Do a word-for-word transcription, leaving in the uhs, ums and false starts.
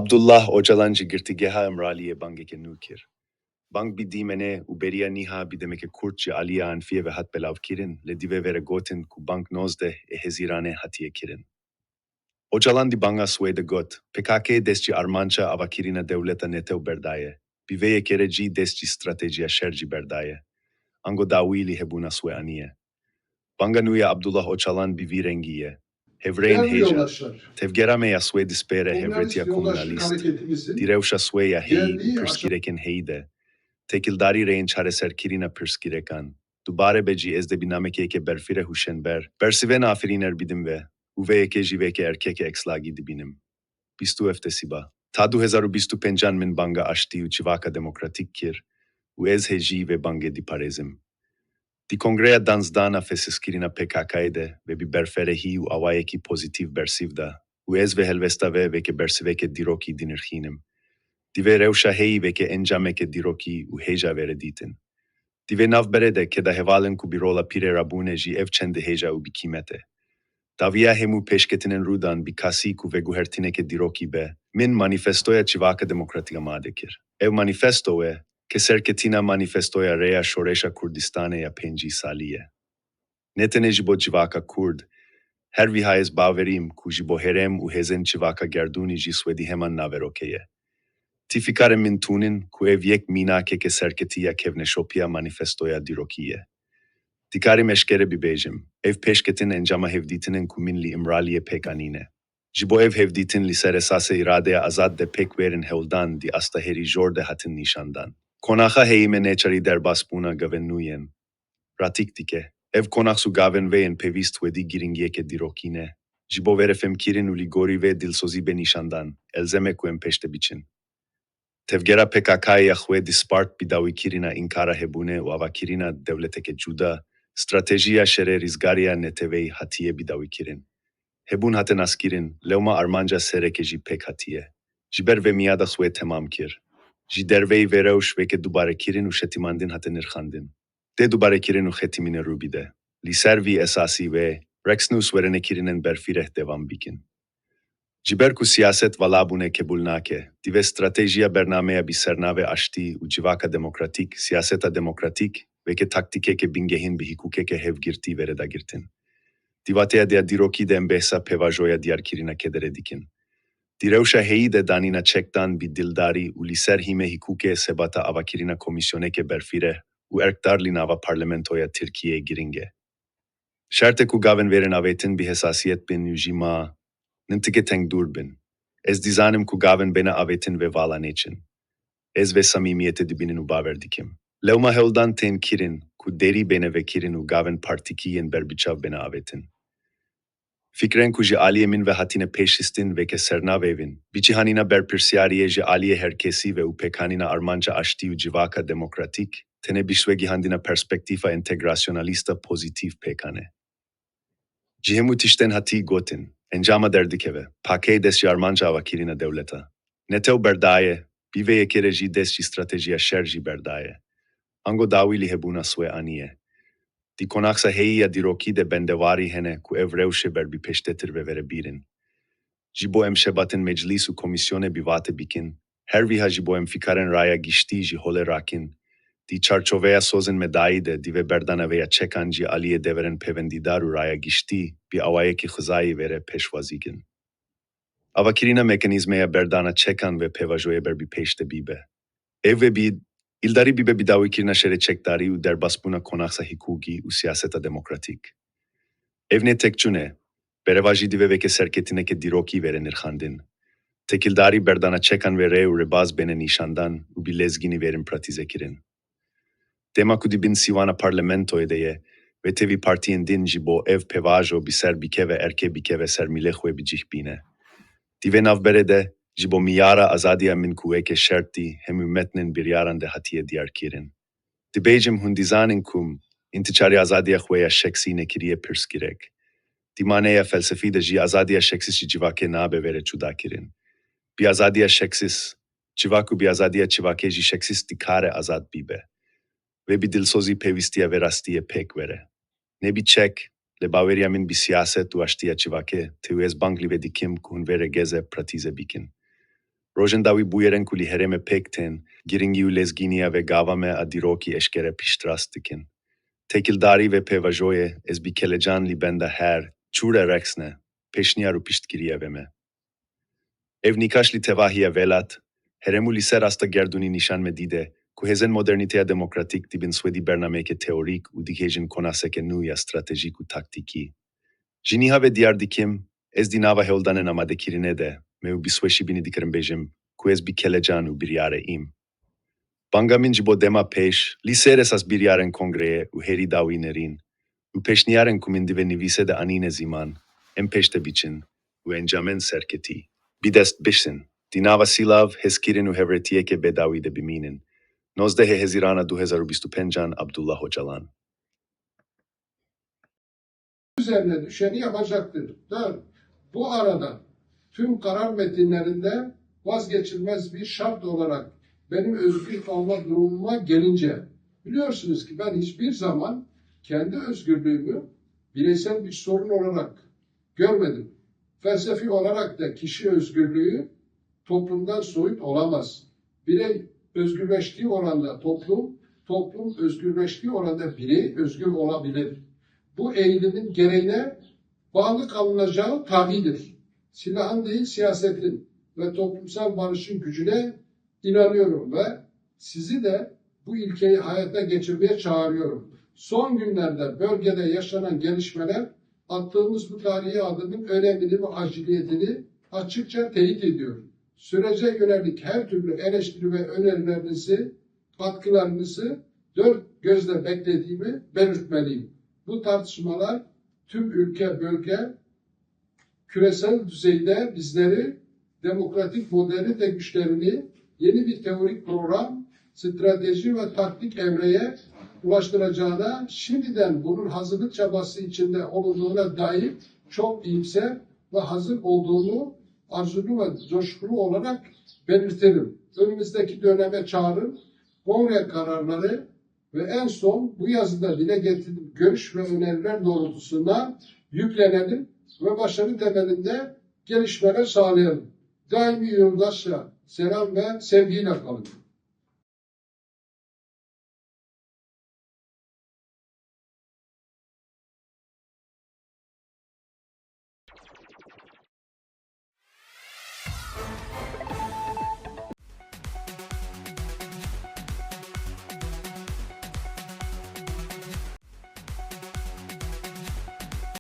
Abdullah Ocalan ji Girtîgeha Îmraliyê bangeke nû kir. Bang bi dîmenê û beriya nîha bi demeke kurt ji aliyê Anfiyê ve hat belavkirin, lê divê vere gotin ku bang nozdeh ê Hezîranê hatiye kirin. Ocalan di banga swê de got, P K K dest ji armanca avakirina dewleta netew berdaye, bi vê yekê re jî dest ji stratejiya şer jî berdaye. Ango dawî li hebûna swê aniye. Banga nû ya Abdullah Ocalan bi vî rengî ye. Hevrêyên hêja. Tevgera me ya swê dispêre hevrêtiya komûnalîst. Di rewşa swê ya heyî û pirsgirêkên heyî de, têkildarî rêyên çareserkirina pirsgirêkan. Dubare be jî ez dê bi namekê yekê berfireh û şênber bersivên afirîner bidim ve û vê yekê jî vê yekê erkeke ekslagî dibînim. Bîst û heft Sîba. Ta du hezar û bîst û pêncan min banga aştî û civaka demokratîk kir û ez hê jî vê bangê diparêzim. Di kongreya danzdana fesizkirina P K K'ê de ve bi berfirehî û awayekî pozîtîf bersiv da û ez vê helwesta ve veke bersiveke dîrokî dinirxînim. Di vê rewşa heyî veke encameke dîrokî û hêja vere dîtin. Di vê navberê de keda hevalên ku bi rola pîrê re bûne jî ev çend hêja û bi kîmet e. Dawiya hemû pêşketinên rûdan bi kasî ku veguhertineke dîrokî be, min manîfestoya Civaka Demokratîk amade kir. Ev manîfesto e, ke serketina manîfestoya Rêya Şoreşa Kurdistanê ya pêncî salî ye. Ne tenê ji bo civaka Kurd, her wiha ez bawerîm ku ji bo herêm û hêzên civaka gerdûnî jî swêdî heman naverokê ye. Ti fikarên min tûnin ku ev yek mînakeke serketî ya kevneşopiya manîfestoya dîrokî ye. Dikarîm eşkere bibêjim, ev pêşketin encama hevdîtinên ku min li Îmraliyê pêk anîne. Ji bo ev hevdîtin li ser esasê îradeya azad de pêk werin hewldan di asta herî jor de hatin nîşandan. Qonaxa heyî me neçarî derbasbûna gavên nû yên ratîk dike. Ev qonax û gavên vê yên pêwîst wêdî girîngiyeke dîrokî ne. Ji bo vere fêmkirin û li gorî vê dilsozî bê nîşandan, elzem e ku em pêş de biçin. Tevgera P K K'ê ya xwe dispart bi dawîkirina înkara hebûnê û avakirina dewleteke cuda, stratejiya şerê rizgariya neteweyî hatiye bidawîkirin. Hebûn hate naskirin, lewma armanca sereke jî pêk hatiye. Ji ber vê miyada xwe temam kir. Ji derveyî vê rewş veke dubarekirin û şetimandin hate nirxandin. Dê dubarekirin û xetimîne rû bide. Li ser vî esasî wê reksnûs werenekirinên berfireh devam bikin. Ji ber ku siyaset valabûne qebûl nake, divê stratejiya bernameya bi sernavê aştî û civaka demokratîk, siyaseta demokratîk, veke taktîkeke bingehîn bi hikûkeke hevgirtî vere dagirtin. Di wateya diya dîrokî de em behsa pêvajoya diyarkirina kederê dikin. Di rewşa heyî de danîna çekdan bi dildarî û li ser hîmê hikûkê sebata avakirina komîsyoneke berfireh û erkdar li nava parlamentoya Tirkiyeyê giring e. Şert e ku gavên vêrên avêtin bi hesasiyet bin û ji ma nintike tengdûr bin. Ez dizanim ku gavên bêne avêtin vê vala nêçin. Ez vê samîmiyetê dibînim û bawer dikim. Lewma hewldan tên kirin ku derî bêne vekirin û gavên partîkî yên berbiçav bêne avêtin. Fikrên ku ji aliyê min ve hatine pêşxistin veke sernavê vin. Bi cîhanîna berpirsiyariyê ji aliyê her kesî ve û pêkanîna armanca aştî û civaka demokratîk, tenê bişwegihandina perspektîfa entegrasyonalîsta pozîtîf pêkan e. Ji hemû tiştên hatî gotin, encama derdikeve, P K K dest ji armanca avakirina dewleta netew berdaye, bi vê yekê re jî dest ji stratejiya şer jî berdaye. Ango dawî li hebûna swê aniye. Di qonaxa heyî ya dîrokî de bendewarî hene ku ev rewşê ber bi pêştetir ve vere bîrin. Ji bo em şebatên meclîs û komîsyonê bi vate bikin, her wiha ji bo em fikarên raya giştî ji holê rakin. Di çarçoveya sozên me dayî de divê berdana vê ya çekan ji aliyê deverên pêvendîdar û raya giştî bi awayekî xizayî vere pêşwazîkin. Avakirina mekanîzmeya berdana çekan ve pêvajoyê ber bi pêş de bibe. Ev ve bi îldarî bibe bi dawîkirina şerê çekdarî û derbasbûna qonaxa hikûkî û siyaseta demokratîk. Ev ne tek çûn e, berevajî divê veke serketineke dîrokî vere nirxandin. Têkildarî berdana çekan ve rê û rêbaz bêne nîşandan û bi lezgînî vêrin pratîzekirin. Dema ku di bin sîwana parlamentoyê de ye, ve tevî partiyên din ji bo ev pêvajo bi ser bikeve erkê bikeve ser milê xwe bi cih bîne. Di vê navberê de, ji bo miyara azadiya min ku weke şertî hemû metnên biryaran de hatiye diyarkirin. Dibêjim hûn dizanin ku min ti çarî azadiya xwe ya şexsî nekiriye pirsgirêk. Di maneya felsefî de jî azadiya şexsî ji civakê nabe vere cudakirin. Bi azadiya şexsî, civak û bi azadiya civakê jî şexsî dikare azad bibe. Vê bi dilsozî pêwîstiya vê rastiyê pêk were. Ne bi çek, lê baweriya min bi siyaset û aştiya civakê, tê û ez bang li vê dikim ku hûn vê regeze pratîze bikin. Rojên dawî bûyerên ku li herêmê pêk tên, giringî û lezgîniya vê gava me a dîrokî eşkere piştrast dikin. Têkildarî vê pêvajoyê, ez bi kelecan li benda her çûre reksne, pêşniyar û piştgiriya vê me. Ev nîqaş li tevahiya welat, herêm û li ser asta gerdûnî nîşan me dide ku hêzên modernîteya demokratîk dibin swêdî bernameyeke teorîk û digihêjin konaseke nû ya stratejîk û taktîkî. Ji niha ve diyar dikim, ez di nava hewldanên amadekirinê de me û bi sweşîbînî dikarim bêjim ku ez bi kelecan û biryare îm. Banga min ji bo dema pêş, li ser esas biryarên kongreyê û hêrî dawî nerîn û pêşniyarên ku min di vê nivîsê de anîne ziman, em pêş de biçin û encamên serketî bi dest bixin, di nava silav, hezkirin û hevretiyeke bêdawî de bimînin. Nozdehê Hezîrana du hezar û bîst û pêncan, Abdullah Ocalan. Üzerine düşeni yapacaktır. Dört. Bu arada tüm karar metinlerinde vazgeçilmez bir şart olarak benim özgür kalma durumuma gelince, biliyorsunuz ki ben hiçbir zaman kendi özgürlüğümü bireysel bir sorun olarak görmedim. Felsefi olarak da kişi özgürlüğü toplumdan soyut olamaz. Birey özgürleştiği oranda toplum, toplum özgürleştiği oranda birey özgür olabilir. Bu eğilimin gereğine bağlı kalınacağı tabidir. Silahın değil, siyasetin ve toplumsal barışın gücüne inanıyorum ve sizi de bu ilkeyi hayata geçirmeye çağırıyorum. Son günlerde bölgede yaşanan gelişmeler attığımız bu tarihi adımın önemini ve aciliyetini açıkça teyit ediyor. Sürece yönelik her türlü eleştiri ve önerilerinizi, katkılarınızı dört gözle beklediğimi belirtmeliyim. Bu tartışmalar tüm ülke, bölge, küresel düzeyde bizleri demokratik modernite güçlerini yeni bir teorik program, strateji ve taktik evreye ulaştıracağına, şimdiden bunun hazırlık çabası içinde olunduğuna dair çok iyimser ve hazır olduğumu arzulu ve coşkulu olarak belirtelim. Önümüzdeki döneme çağrı kongre kararları ve en son bu yazıda dile getirdiğim görüş ve öneriler doğrultusunda yüklenelim ve başarı temelinde gelişmeler sağlayalım. Daimi yoldaşça selam ve sevgiyle kalın.